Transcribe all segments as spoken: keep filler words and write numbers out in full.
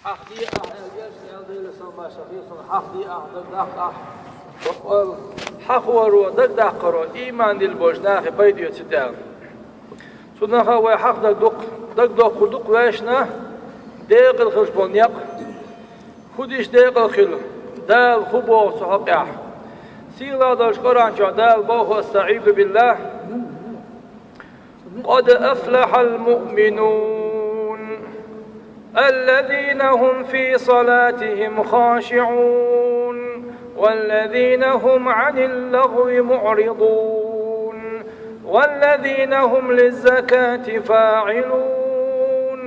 Хьахде ахь, аьлла, Элчано, аьлла, Делера салам-моаршал хилда цунна, хьахде ахь, дагадаккха ахь. Бакъволу, хьахоро, дагадаккхаро иман диллина болчу нахе пайда оьцу аьлла. Цунах а вай хьахдерг ду-кх, дагадоккхур ду-кх вайшна декъала хилла болу некъ. ХӀун ду иштта декъала хила? Дала хӀун боху цу хьокъехь? Сийлахь долчу Къуръан чохь Дала боху: أستعيذ بالله. قد أفلح المؤمنون الذين هم في صلاتهم خاشعون والذين هم عن اللغو معرضون والذين هم للزكاة فاعلون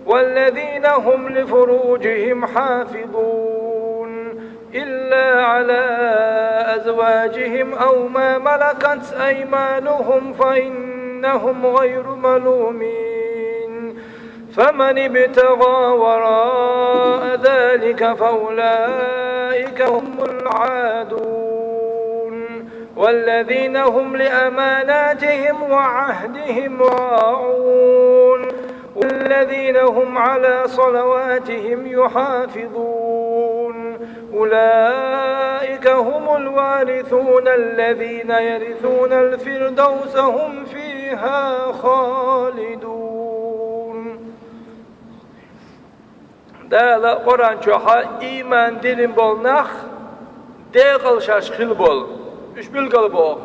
والذين هم لفروجهم حافظون إلا على أزواجهم أو ما ملكت أيمانهم فإنهم غير ملومين. فمن ابتغى وراء ذلك فأولئك هم العادون. والذين هم لأماناتهم وعهدهم راعون. والذين هم على صلواتهم يحافظون. أولئك هم الوارثون الذين يرثون الفردوس هم فيها خالدون. Дала Къуръан чохь а ийман диллина болу нах, декъала шаьш хила болу, уьш билгал боху.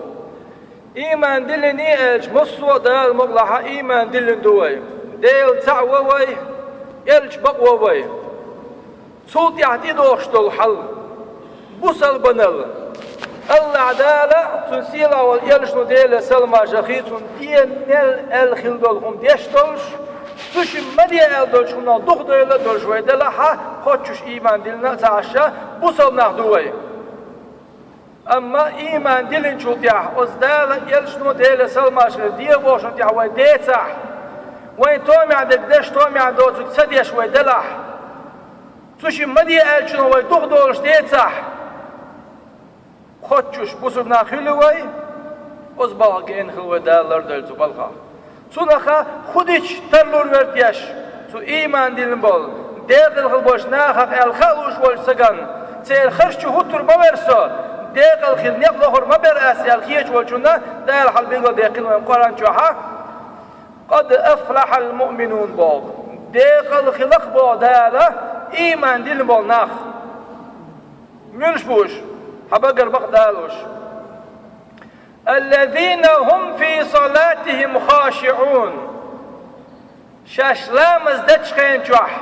Ийман диллиний аьлча, массо а Дала мукъалахь а ийман диллина ду вай. Дела цхьаъ ву вай, Элча бакъ ву вай. Цул тӀаьхьа тӀедогӀуш долу хьал, бусалбанал. АллахӀ Дала, цуьнан сийлахь волу Элчано, Делера салам-моаршал хилда цунна, де мел аьлла хила долу хӀума деш долуш, цу шимма ма де аьлла долчу хӀуманах духадевлла а долуш вай делахь а, кхоччуш ийман диллина а ца Ӏаш, бусалба нах ду вай. Амма ийман диллинчул тӀаьхьа, оцу Дала, Элчано, Делера салам-моаршал хилда цунна, де бохучунна тӀаьхьа вай децахь, вайн томехь дерг деш, томехь доцург ца деш вай делахь, цу шимма ма де аьллачунах вай духадолуш децахь, кхоччуш бусалба нах хуьлу вай, оцу балхах гена хила вай, Дала лардойла цу балхах. Цунах а хӀун дича тарлур верг деш, цу ийман диллина болу, декъала хила болчу нахах аьлла хаа лууш волчу стагана, церан харц чу хӀуттур ма вара со, декъала хила некъ лохур ма бара ас аьлла хеташ волчунна Дала хьал билгалдаьккхина вайн Къуръан чохь а: «Къад афлахьал муъминун», – боху. Декъала хила-кх, боху Дала, ийман диллина болу нах. Муьлш бу уьш? Хьан багара бакъ Дала уьш. «Аллазина хӀум фи салатихӀим хашиӀун». Шаьш ламаз дечу хенан чохь,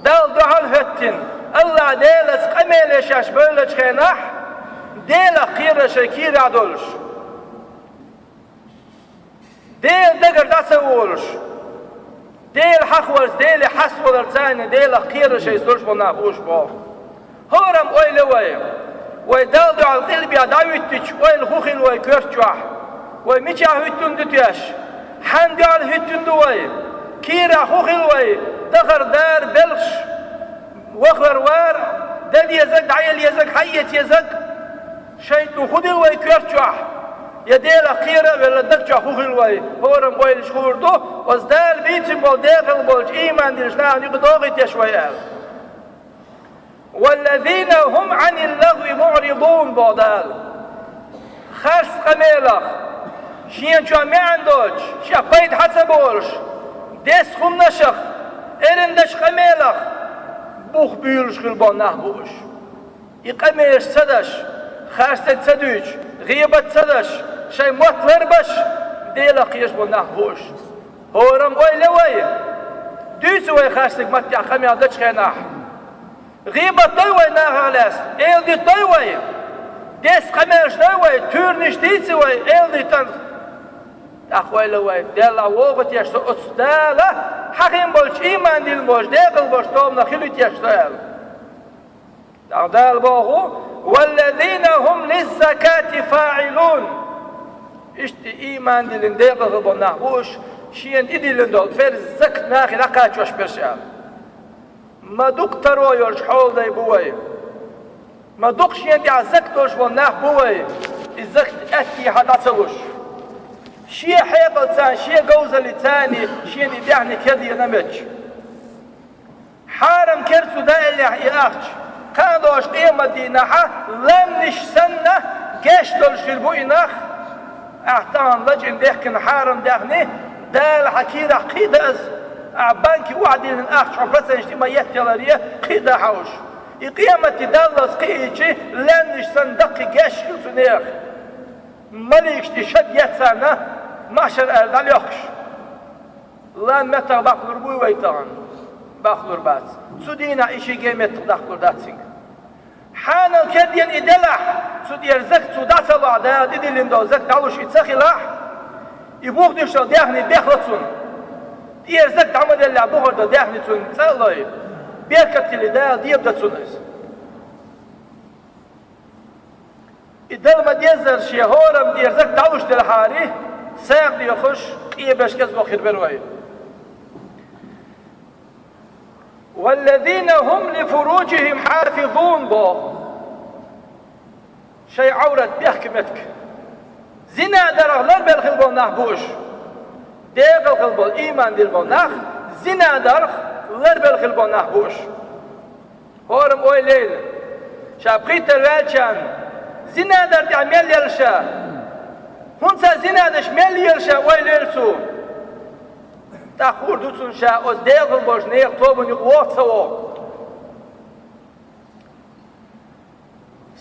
Далла дуьхьал а хӀоьттина, АллахӀ Делаца къамеле шаьш бевллачу хенахь, Делах кхерар шайн кийрахь долуш, Делан дагара дӀа ца волуш, Дела хьахаварца, Деле хьаставаларца, царна Делах кхерар шайца долуш болу нах бу уьш, боху. ХӀораммо ойла йо вай. Вай Далла дуьхьал къилбехь дӀахӀуьттича, ойла хӀун хилла вай коьрта чохь? Вай мичахь хӀуьттун ду теш? Хьанна дуьхьал хӀуьттун ду вай? Кийрахь хӀун хилла вай? Дахар, дар, белхаш, вахар, вар, дан дезарг, дӀаелла езарг, хьаэца езарг? ШайтӀано хӀун дилла вай коьрта чохь? Я Делах кхера а велла, даг чохь хӀун хилла вай? ХӀораммо ойланаш хуур ду, оцу Дала бийцина болу декъала болчу ийман диллинчу нахана юкъа догӀуьйтуш вай аьлла. «Валлазина хӀум Ӏанил лагӀви муӀридун», – боху Дала. Харц къамелах, шена чохь маьӀна доцуш, шех пайда хьа ца болуш, деза хӀуманашах, эрна дечу къамелах бух буьйлуш хила болу нах бу уьш. И къамелаш ца деш, харцдерг ца дуьйцуш, гӀийбат ца деш, шайн мотт ларбеш, Делах кхераш болу нах бу уьш. ХӀораммо ойла йо вай. Дуьйцу вай харцдерг маттехь къамел дечу хенахь? ГӀийбат дой вай нахах лаьцна? Эладита дой вай? Деза къамелаш дой вай? Туьйранаш дийци вай эладитанах? ТӀаккха ойла йо вай, Делахь вогӀуьйтуш со оцу Дала хьахийна болчу, ийман диллина болчу, декъала болчу тобанах хилуьйтуш со аьлла. ТӀаккха Дала боху: «Валлазина хӀум лиззакати фаӀилун». Иштта ийман диллина, декъала хила болу нах бу уьш, шена тӀедиллина долу фарз закат нахе дӀакхачош берш аьлла. Ма дукха таро йолуш хьолдай бу вай. Ма дукха шена тӀехь закат долуш болу нах бу вай, и закат аьттехьа дӀа ца луш. Шен хьекъалца, шен говзаллица шена и баьхниг кхедийна меттиг. Хьарам Эр цу даьллехь и ахча, кхана долуш къематдийнахьа лаьмнаш санна гечдолуш хир бу и нах. Ахьа тахана лачкъийна дехкина хьарам даьхни, Дала хьан кийрахь кхиа дан ас, ахьа банке охьадиллина ахча хьо проценташ тӀе ма етталаре кхиа дан хьовш. И къематде даллалц кхиийчи, лаьмнаш санна даккхий геч хир цу нехан. Маликаш тӀе шад еттарна, махьшар аьлла дӀалоьхкуш. Лан меттах баккхалур буй вай тахана? Баккхалур бац. Цу дийнахь и шиге меттах даккхалур дац цуьнга. Хьанал кердина и делахь, цу тӀера закат цо дӀа ца лохь, Дала тӀедиллина долу закат дӀалуш и ца хилахь, и бух дуьсуш долу даьхни бехла цунна. ТӀера закат дӀа ма деллехь, бухара долу даьхни цунна цӀа а лой, беркат хили, Дала дебадан цунна иза. И дала ма-деззара шен хӀораммо тӀера закат дӀалуш делахьара, сагӀа доьхуш, къебеш кӀезиг хир бара вай. «Валлазина хӀум ли фуруджихӀим хьафизун», боху. Шайн Ӏаврат бехке меттиг. Зина дарх ларбелла хила болу нах бу уьш. Декъала хила болу, ийман дилла болу нах, зина дарх ларбелла хила болу нах бу уьш. ХӀораммо ойла йойла, ша пхийттара ваьллачарна, зина дар тӀехь мел елла ша, хӀунца зина деш мел елла ша, ойла йойла цо. ТӀаккха хуур ду цунна ша оцу декъала болчу нехан тобанна юкъа вогӀу ца вогӀу.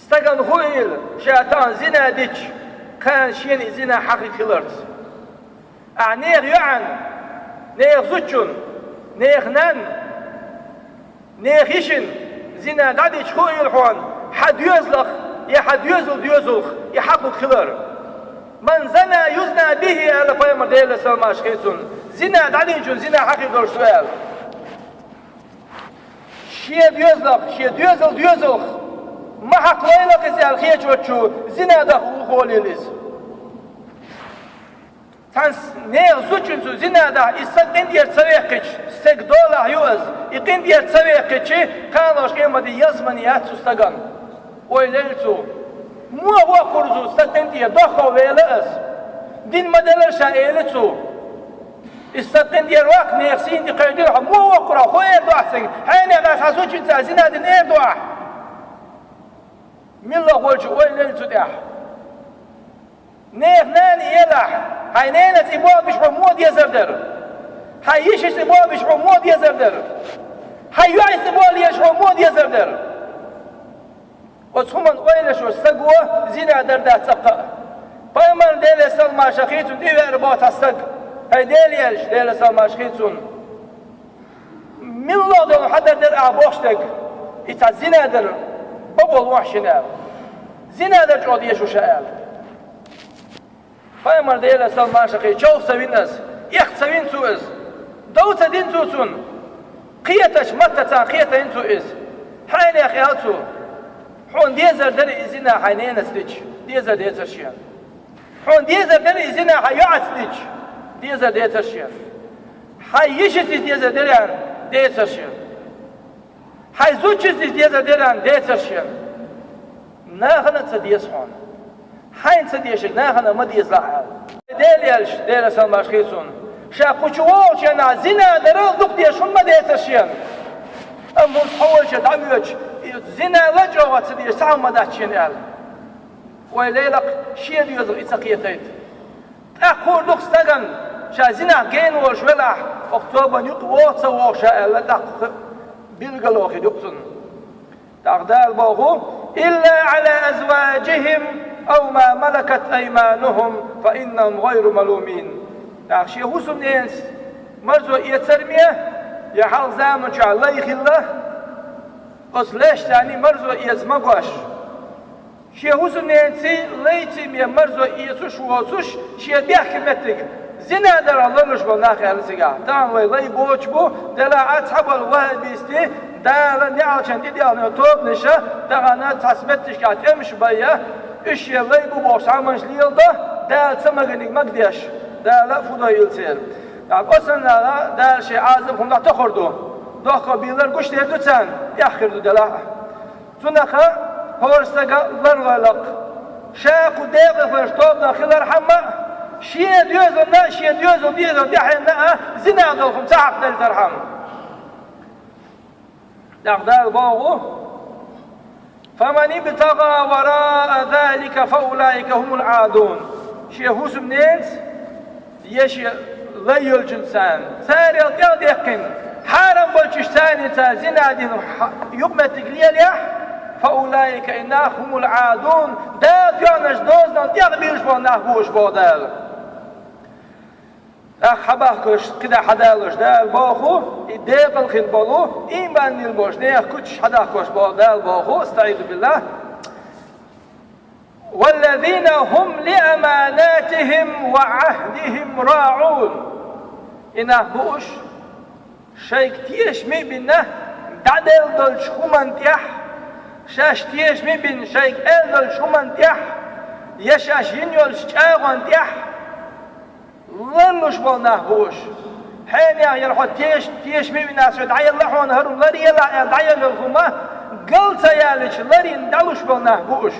Стагана хуийла, ша тахана зина дича, кхана шена и зина хьан хир хиларца. Ахьа нехан йоӀанна, нехан зудчунна, нехан нанна, нехан йишина зина дӀадича, хуийла хьуна, хьан доьзалх я хьан доьзалан доьзалх и хьакъ хилар. «Ман зана юзна бихӀи», аьлла пайхамар, Делера салам-маршалла хуьлда цунна, зина дӀадинчунна зина хьан хир долуш ду аьлла. Шен доьзалх, шен доьзалан доьзалх ма хьакхалойла иза аьлла хеташ волчо зина даха ву холийла иза. Цхьана нехан зудчуьнца зина даха, и стаг къинтӀера ца веккхича, стеган долахь ю иза, и къинтӀера ца веккхича, кхана долуш къематде ялсамани яц цу стагана. Ойла йойла цо. Муха воккхур иза стаг къинтӀера, дохково вела ас. Дин ма-деллара ша, эли цо. И стаг къинтӀера ваккха, нехан сийна тӀе кхевдира хьо, муха воккхур хьо, хӀун эр ду ахь цуьнга? Хьенех ас хьан зудчуьнца зина дина эр ду ахь? Милла волчу ойла йойла цу тӀехь. Нехан нана елахь, хьайн ненаца и болх беш хьо муха дезар дара? Хьайн йишица и болх беш хьо муха дезар дара? Хьайн йоӀица и болх еш хьо муха дезар дара? Оцу хӀуманна ойла еш волу стаго зина дар дац цкъа а. Пайхамарна, Делера салам-маршалла хуьлда цунна, тӀевеара боху цхьа стаг. ХӀай Делан элча, Делера салам-маршалла хуьлда цунна, милла долу хьадар дара ахь боху стаг, и цхьа зина дар бакъо лохьа шена аьлла. Зина дар чӀогӀа дезаш ву ша аьлла. Пайхамар, Делера салам-маршалла хуьлда цунна, човха ца вина иза, эхь ца вина цо иза, дов ца дина цо цунна. Кхетачу маттаца кхетийна цо иза. Хьенех, аьлла цо, хьуна дезар дара и зина хьайн ненаца дича, дезар дацара шена. Хьуна дезар дара и зина хьан йоӀаца дича, дезар дацара шена. Хьайн йишица иза дезар дарехь, дацара шена. Хьайн зудчуьнца иза дезар дарехь, дацара шена. Нахана а ца деза хьуна. Хьайна ца дезарг нахана а ма дезалахь аьлла. Делан элча, Делера салам-маршалла хуьлда цунна, ша кху чу вогӀучу хенахь зина дар дукха дезаш хӀума ма дацара шена. Амма хӀинца хьо волчу дӀа а воьдуш, и зина ла чӀогӀа ца дезаш цхьа хӀума ма дац шена аьлла. Ойла йойла-кх, шен доьзалх и ца кхетийта. ТӀаккха хуур ду-кх стагана, ша зинах гена волуш велахь, хӀокху тобанна юкъа вогӀу ца вогӀу ша аьлла, тӀаккха билгало хир ю-кх цунна. ТӀаккха Дала боху: «Илла Ӏала азваджихӀим ав ма малакат айманухӀум, фа иннахӀум гӀайру малумин». ТӀаккха шен хӀусамненаца марзо эцар ма, я хьалха заманчохь лай хилла, оцу лайшца марзо эца ма гӀош. Шен хӀусамненаца, лайца марзо эцуш воцуш, шен бехке меттиг зина дарх ларлуш болу нах аьлла цигахь. Тахана вай лай боцуш бу, делахь а цхьаболу вахӀабистий Дала неӀалчан тӀедеанчу тобанаша тахана цхьацца меттигашкахь тӀемаш байъа, уьш шен лай бу бохуш, цхьамманаш леладо, Дала ца магийнарг магадеш, Дала а фу дойла церан. ТӀаккха оцунна Дала шен Ӏазап хӀума дӀатохур ду, дохко бийлар гуш дер ду царна, эхь хир ду делахь а. Цунах хӀора стага ларлойла-кх. Ша кху декъалхойн тобанах хилархьама а, шен доьзална а, шен доьзалан доьзалан тӀаьхьенна а зина долу хӀума ца хьакхаделлийтархьама. ТӀаккха Дала боху: «فمن ابتغى وراء ذلك فأولئك هم العادون». Шен хӀусамненца, я шен лай йолчунца, царел тӀехдаьккхина, хьарам болчуьш царница зина дина хьа-, юкъаметтиг лелахь, «فأولئك», и нах, «هم العادون», Дала тоьхначу дозанал тӀехбуьйлуш болу нах бу уьш, боху Дала. ТӀаккха хьабахкалуш, кхидӀа хьадалуш Дала боху, и декъала хила болу, иман дина болчу нехан куьцаш хьадахкалуш боху Дала боху, астаӀизу биллахӀ: «والذين هم لأماناتهم وعهدهم راعون». И нах бу уьш, шайга тешаме а бина, дӀаделла долчу хӀуманна тӀехь, шаьш тешаме а бина, шайга аьлла долчу хӀуманна тӀехь, я шаьш йина йолчу чӀагӀонна тӀехь ларлуш болу нах бу уьш. Хьенех яра хьо теш-, тешаме а вина, со дӀаелла хьуна хӀара хӀума, ларъелахь аьлла, дӀаелла хӀума гал ца ялича, ларйина дӀалуш болу нах бу уьш.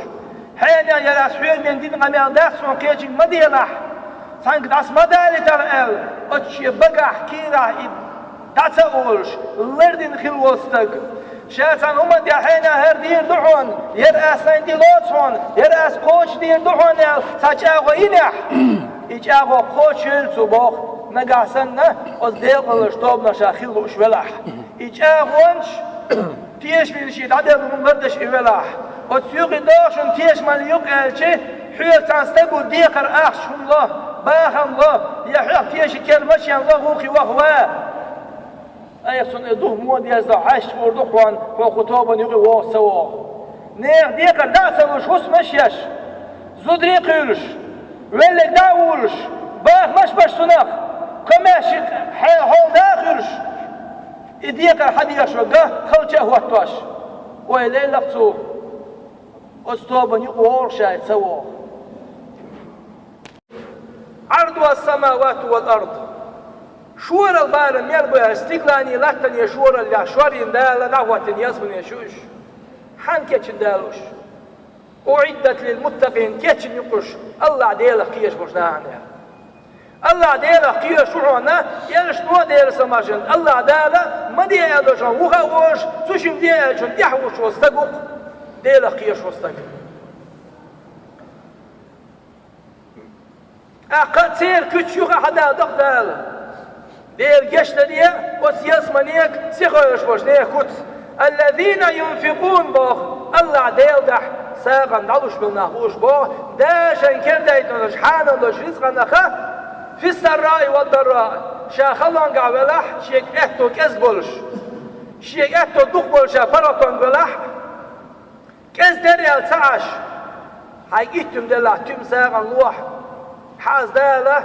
Хьенех яра ас хьоьгара дина къамел дац, суна кхечуьнга ма делахь, цхьаьнга дӀаса ма далийталахь аьлла, оцу шен багахь, кийрахь и дӀа ца олуш, лардина хила волу стаг. Ша цхьана хӀуманна тӀехь хьенех хӀара дийр ду хьуна, яра ас сайна тӀе лоцу хьуна, яра ас кхочушдийр ду хьуна аьлла, цхьа чӀагӀо йинехь, и чӀагӀо кхочушйойла цо боху, нагахь санна, оцу декъалчу тобанах ша хила лууш велахь. И чӀагӀонаш тешаме а бина, шен дӀаделла хӀума лардеш и велахь. Оцу юкъе догӀу шуна тешаман юкъ аьлча, хьоьга цхьана стага декхар ахча хӀума ло, бахам ло, я хьоьх теши кер машен ло, вукхе ваха ва. Айхьа цунна и дух мо деза, хьаьжча гӀур ду хьуна, хьо кху тобанна юкъе вогӀу ца вогӀу. Нехан декхар дӀа а ца луш, хӀусамаш еш, зударий а кхуьйлуш, веллиг дӀа а вулуш, бахамаш беш цунах, комаьрший хье-, хьол дӀа а хуьлуш, и декхар хьан дезаш ван га, халча а хӀоттош. Ойла елла-кх цо, оцу тобанна юкъе вогӀу ша, ца вогӀу. «عرضها السماوات والأرض». Шорал барам мел бу аьлча, стигаланеи латтанеи шораллехь шорйина Дала дӀахӀоттийна ялсаманеш ю уьш. Хьанна кечйина Дала уьш? «أعدت للمتقين», кечйина ю-кх уьш, АллахӀ Делах кхоьруш болчу нахана. АллахӀ Делах кхоьруш ву хьуна, элчано а, Делан салам-маршалла хуьлда цунна, АллахӀ Дала ма де аьлла долчух вуха а волуш, цу шимма де аьллачунна тӀаьхьа вуьсуш волу стаг ву-кх Делах кхоьруш волу стаг. ТӀаккха церан куьцаш юха а хьадала доккху Дала. Дела гечдаре оцу ялсаманега, сихойлуш болчу нехан куц. «الذين ينفقون», боху, АллахӀ Делан дуьхьа сагӀина дӀалуш болу нах бу уьш, боху, Дала шайна кердайтина долчу хьанал долчу рицкъанах, «في السراء والضراء», ша халонгахь велахь, шега аьтто кӀезиг болуш, шега аьтто дукха болуш, ша паргӀатонга велахь, кӀезиг дара аьлла ца Ӏаш, хьайга итт туьма делахь, туьма сагӀина лохьа. Хьан ас Дала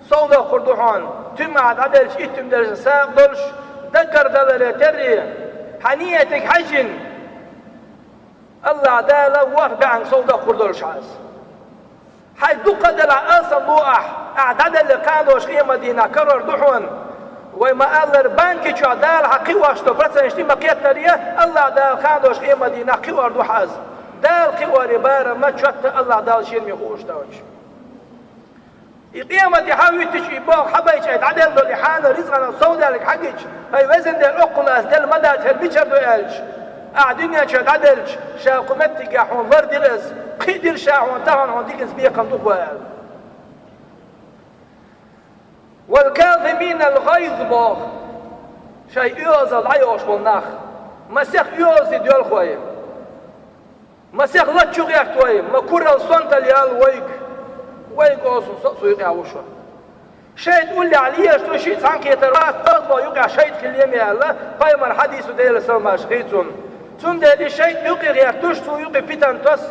совдоккхур ду хьуна, туьма ахь дӀаделча, итт туьма делча сагӀа долуш, даггара даларе терра, хьан ниятиг хьаьжжина, АллахӀ Дала ворхӀ бӀаьнга совдоккхур долуш хьан ас. Хьайн дукха делахь, алсам ло ахь, ахь дӀаделла кхана долуш къематдийнахь карор ду хьуна. Вай ма-аллара, банки чохь Дала хьан кхиош долу проценташ тӀе ма-кхеттара, АллахӀ Дала кхана долуш къематдийнахь кхиор ду хьан ас. Дала кхиоран барам ма чотта АллахӀ Дала шена ма хууш долчу. И къематде хьан вуьттича, и боху хьан байча, ай дӀаделла долу и хьанал рицкъанал совдаьллиг хьан гича, ай везан Дела, оккхул ас делла ма дац, хӀара мичара ду аьлча, ахь дуьнен чохь дӀаделча, ша кху меттигехь хьуна лардира ас, кхин а дира ша хьуна, тахана хьуна диканца бекхам ду-кх вай аьлла. «والكاظمين الغيظ», боху, шайн оьгӀазалла дӀайохуш болу нах. Масех оьгӀазе доьлху вай. Масех латта чу гӀерта вай, ма куралла, сонталла яьлла вайга. Вайга оцу со а цу юкъехь ву шуна. ШайтӀа уллехь лелаш ду, шиъ цхьаьнакхетар вац, оцу юкъехь шайтӀа хила лема аьлла, пайхамар хьадисо, Делан салам-маршалла хуьлда цунна. Цундела и шайтӀа юкъе гӀерташ, цу юкъе питана тосу,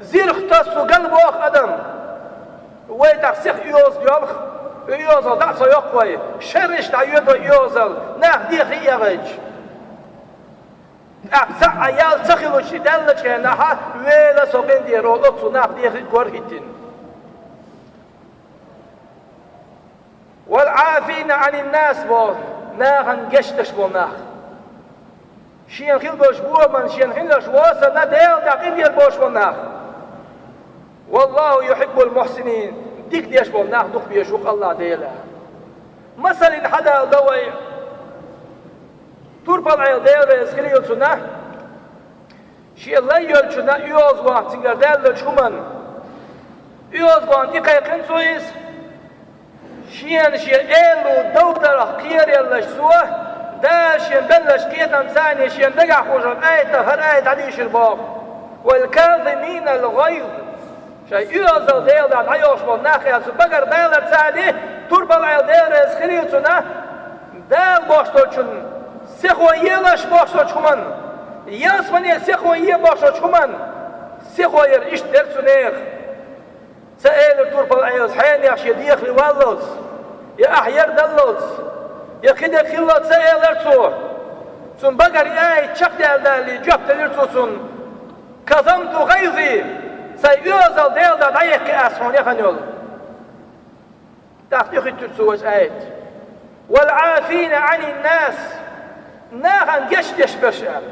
зирх тосу, цу гал боху адам. Вай тӀаккха сиха оьгӀаз доьлху, и оьгӀазалла дӀа а ца йоккху вай, шерриш дӀайоьду вай оьгӀазалла, нах дехар а эгӀайча. ТӀаккха цхьаъ ял ца хилча, и даьллачу хенахь, вела со къинтӀера олу оцу нах дехар а гор хӀиттина. «والعافين عن الناس», боху, нахана гечдеш болу нах. Шена хила болуш бохаман, шена хиларш вон санна, Делан тӀехь къинтӀера болуш болу нах. «والله يحب المحسنين», дика деш болу нах дукха безаш ву-кх АллахӀ Дела. Масална хьадала дан вай. Турпал-Ӏела, Дела реза хилийла цунна, шен лай йолчунна оьгӀазвахна цигара даьллачу хӀуманна. ОьгӀазвахна тӀекхайкхина цо иза, шена шен эло довдарх кхераеллачу цо, Дала шена беллачу кхетамца шена дагахь хууш йолу аят, хӀара аят дӀадийшира боху: «Вал-казиминал-гӀайз». Шайн оьгӀазалла Делан дуьхьа дӀайолуш болу нах аьлла, цу багара даларца а, Турпал-Ӏела, Дела реза хилийла цунна, Дала бохуш долчунна сихо елаш бохуш долчу хӀуманна, ялсамане сихо е бохуш долчу хӀуманна сихо яра, иштта дара цу нехан. Ца элира Турпал-Ӏелас, хьенех шен дехале валлалц, я ахь яра даллалц, я кхидерг хиллалц ца элира цо. Цунна багара аят чекхдаьлла далале, жоп делира цо цунна: «Казамту гӀайзи», сайн оьгӀазалла Делан дуьхьа дӀаяьккхи ас хьуна яхана йолу. ТӀаккха тӀехуьттура цо важа аят: «Вал-Ӏафина Ӏанин-нас», нахана гечдеш берш аьлла.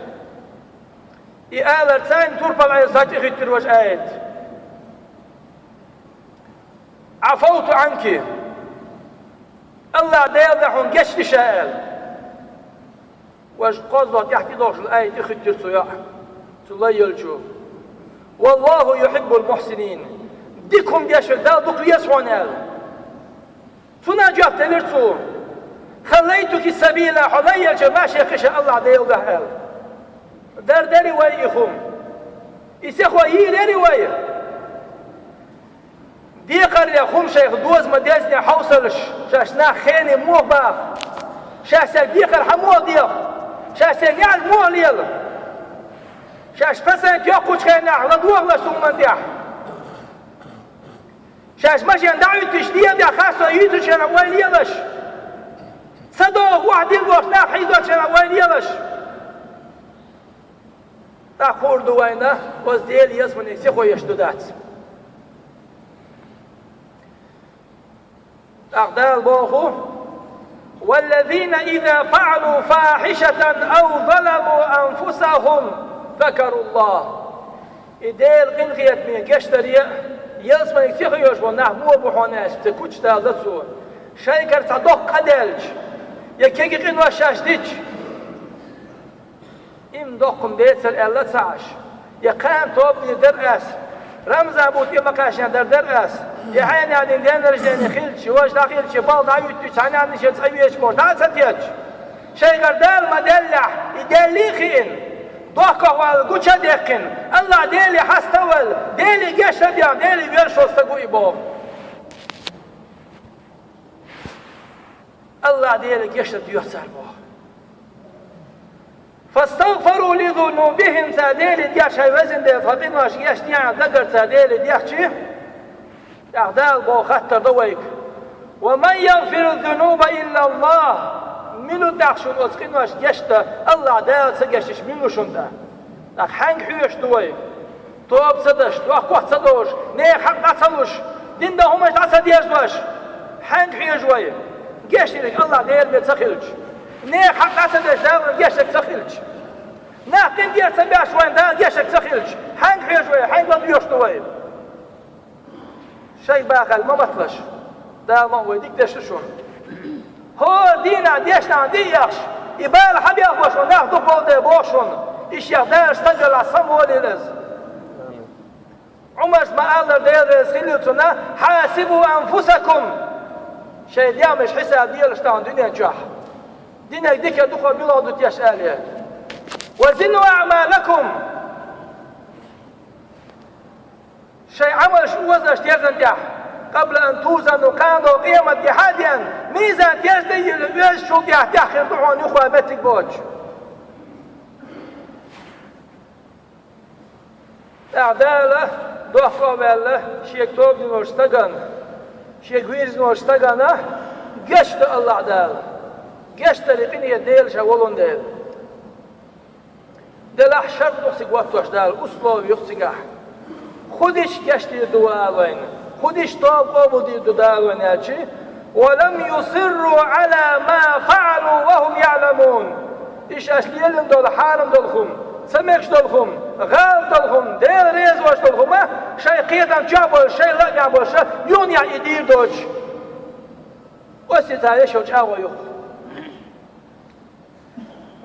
И аларца а Турпал-Ӏелас тӀехуьттура важа аят: «Ӏафавту Ӏанки», АллахӀ Делан дуьхьа хьуна гечдеш аьлла. Важа кхозлагӀа тӀехь тӀедогӀуш долу аят тӀехуьттура цо йоӀ, цу лай йолчо: «ВаллахӀу юхьиббул-мухьсинин». Дика хӀума деш верг Дала дукха веза хьуна аьлла. Цунна жоп делира цо: «Халлайтуки сабила», хьо лай йолчу машех кхиша АллахӀ Делан дуьхьа аьлла. Дар дарий вай и хӀума? И сихо йийр ярий вай? Декхарех хӀума шайх доза ма-деззине хьовсалаш, шаьш нах хене муха баха, шаьш цаьрга декхар хьан муха деха, шаьш цаьрга неӀалт муха лела, шаьш процент йоккхучу хенахь ладогӀалаш цу хӀуманна тӀехь. Шаьш машен дӀа а Ӏуьттуш, лела тӀехь харцо йийцучу хенахь вай лелаш, ца догӀу охьадилла бохуш нах хьийзочу хенахь вай лелаш. ТӀаккха хуур ду вайна, оцу Делан ялсамане сихо еш ду, дац. ТӀаккха Дала боху: «Валлазина иза фаӀалу фахьишатан ав заламу анфусахум закаруллахӀ». И Делан къинхетаме гечдаре а, ялсамане сихо еш болу нах муха бу хьуна аьлча, церан кучу далла цо, шайгара цхьа доккха къа даьлча, я кегий къинош шаьш дича, Иман доккхун бецара аьлла ца Ӏаш, я кхана тоба дийр дара ас, Рамзан бутт тӀе ма кхаьчна дар дара ас, я хьенех дин день рождения хилча, важа дӀахилча, балха дӀа а юьттича, цхьа нанна шен цӀа везаш бохуш дӀа а ца тетча, шайгара Дала ма-деллехь, и Деле а хиъна, дохко а вала гуча а даьккхина, АллахӀ Деле хьаста а ваьлла, Деле гечдар а дина, Деле воьрзуш волу стаг ву и боху. АллахӀ Деле гечдар доьху цара боху. «Фастагъфару ли зунубихим», цара Деле дехча, хьайн везан Дела, тхан къинош гечдехьа дагарца Деле дехча, тӀаккха Дала боху хаттар до вайга: «Ва ман ягъфиру зунуба илла АллахӀ». Мила ву тӀаккха шуна оцу къинош гечдан, АллахӀ Дала ца гечдеш мила ву шуна тӀаккха? ТӀаккха хьаьнга хьоьжуш ду вай? Тоба ца деш, дохко ца довш, нехан хьакъ дӀа ца луш, дин дан хӀуманаш дӀа ца дерзош, хьаьнга хьоьжу вай? Гечдинарг АллахӀ Дела бен ца хилча, нехан хьакъ дӀа ца деш, Дала вайна гечдерг ца хилча, нах къинтӀера ца беш, вайна Дала гечдерг ца хилча, хьаьнга хьоьжу вай, хьаьнга ладоьгӀуш ду вай? Шайга бахалла ма маталаш, Дала ма вай дика деш ду шуна. ХӀора дийнахь дешнахь дийхьаш, и бала хьан бехбо шуна, нах дукха болу тӀе боху шуна, и шех Дала стаг велахь самаволийла иза. Ӏумарс ма-аллара, Дела реза хилла цунна: «Хьасибу анфусакум». Шайн дегӀмаш хьисаб делаш тахана дуьнен чохь. Динарг дика ду-кх, билгал ду теш аьлла. «Ва зину аъмалакум». Шайн Ӏамалш озош терзан тӀехь, къабла ан тузану, кхана къемат де хьадеана, мизан терза тӀе йиллина оьшучул тӀехь, тӀехь хир ду хьуна юха меттиг боцуш. ТӀаккха Дала, дохко а ваьлла, шега тоба динчу стагана, шега вирзинчу стагана гечдо АллахӀ Дала. Гечдаран къинхетам Дела ша волун дела. Делахь шарт ду-кх цига хӀоттош Дала, условие ю-кх цигахь. ХӀун дича гечдийр ду Дала вайна, хӀун дича тоба къобалдийр ду Дала вайна аьлча: «Ва лам юсирру Ӏала ма фаӀалу ва хӀум яӀламун». И шаьш лелийна долу хьарам долу хӀума, ца мегаш долу хӀума, гӀалат долу хӀума, Дела реза воцуш долу хӀума, шайн кхетам чохь болуш, шайн лаамехь болуш, юханехь и дийр доцуш, оццул цара еш йолу чӀагӀо ю-кх.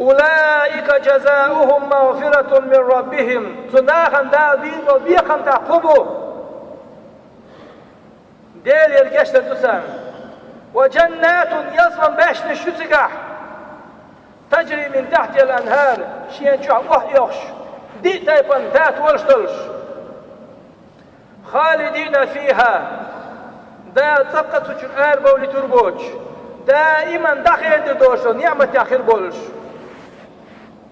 أولئك جزاؤهم مغفرة من ربهم. Цу нахана Дала дийна долу бекхам тӀаккха хӀун бу? Делера гечдар ду царна. وجنات, ялсаман баьшнаш ю цигахь. تجري من تحتها الأنهار, шена чохь охьа оьхуш, диъ тайпана тата волуш долуш. خالدين فيها, Дала цкъа а цу чуьра арабовлуьйтур боцуш, даиман дӀахедар долуш долу неӀматехь хир болуш.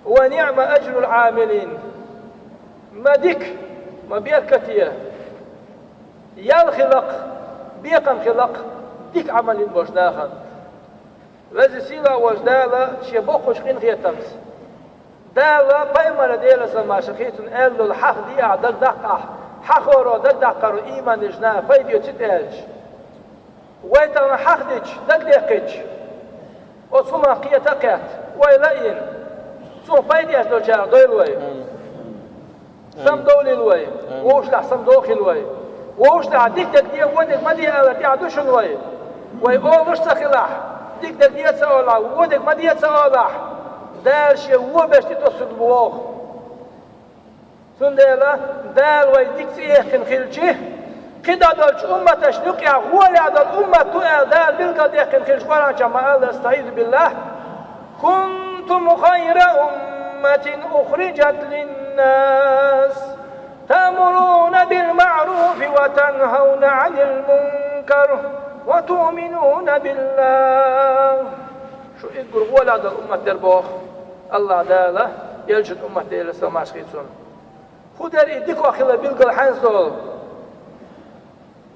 ونعم أجر العاملين. Ма дика, ма беркате, ял хиларх, бекхам хиларх дика Ӏамал йина болчу нахана. Веза-сийлахь волчу Дала шен боккхачу къинхетамца, Дала пайхамар Делан салам-маршалла хуьлда цунна аьлла долу хьаха де ахь дагадаккха, хьахоро дагадаккхаро ийман дечу наха пайда оьцуьйту аьлча. Вай тахана хьаха дича, дагадехкича, оцу хӀуманах кхета а кхетта, вай лайна, цунах пайда эцна долчарах дойла вай. Самадовлийла вай. Вовшашкахь самадовхийла вай. Вовшашкахь дика дерг де, вон дерг ма де алар тӀехь ду шуна вай. Вай олуш ца хилахь, дика дерг де ца олахь, вон дерг ма де ца олахь, Дала шен вон берш тӀе тосур бу вогӀу. Цундела Дала вай дика цӀе яьккхина хилча, кхидӀа долчу умматашна юкъахь гӀолехь долу уммат ду аьлла Дала билгалдаьккхина хилча, Къуръан чохь ма-аллара, أستعيذ بالله: كنتم خير أمة أخرجت للناس تأمرون بالمعروف وتنهون عن المنكر وتؤمنون بالله. Шу уггар гӀолехь долу уммат дара боху АллахӀ Дала, элчан уммат, Делан салам-маршалла хуьлда цунна. ХӀун дара и дика хилар билгал хьаьнца долу?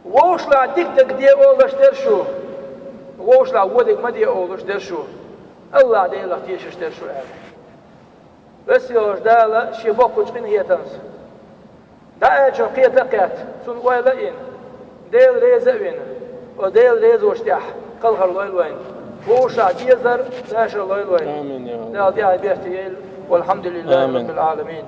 Вовшашкахь дика дерг де олуш дара шу, вовшашкахь вон дерг ма де олуш дара шу, АллахӀ Делах тешаш дара шу аьлла. Веза-сийлахь волчу Дала шен боккхачу къинхетамца, дӀааьллачунах кхета а кхетта, цунна ойла а йина, Дела реза а вина, оцу Делан резачу тӀехь кхалхар лойла вайна. Вовшашкахь дезар, дашар лойла вайна. Амин, я Рабби. Дала тӀаьхье беркате йойла. والحمد لله Амин. رب العالمين.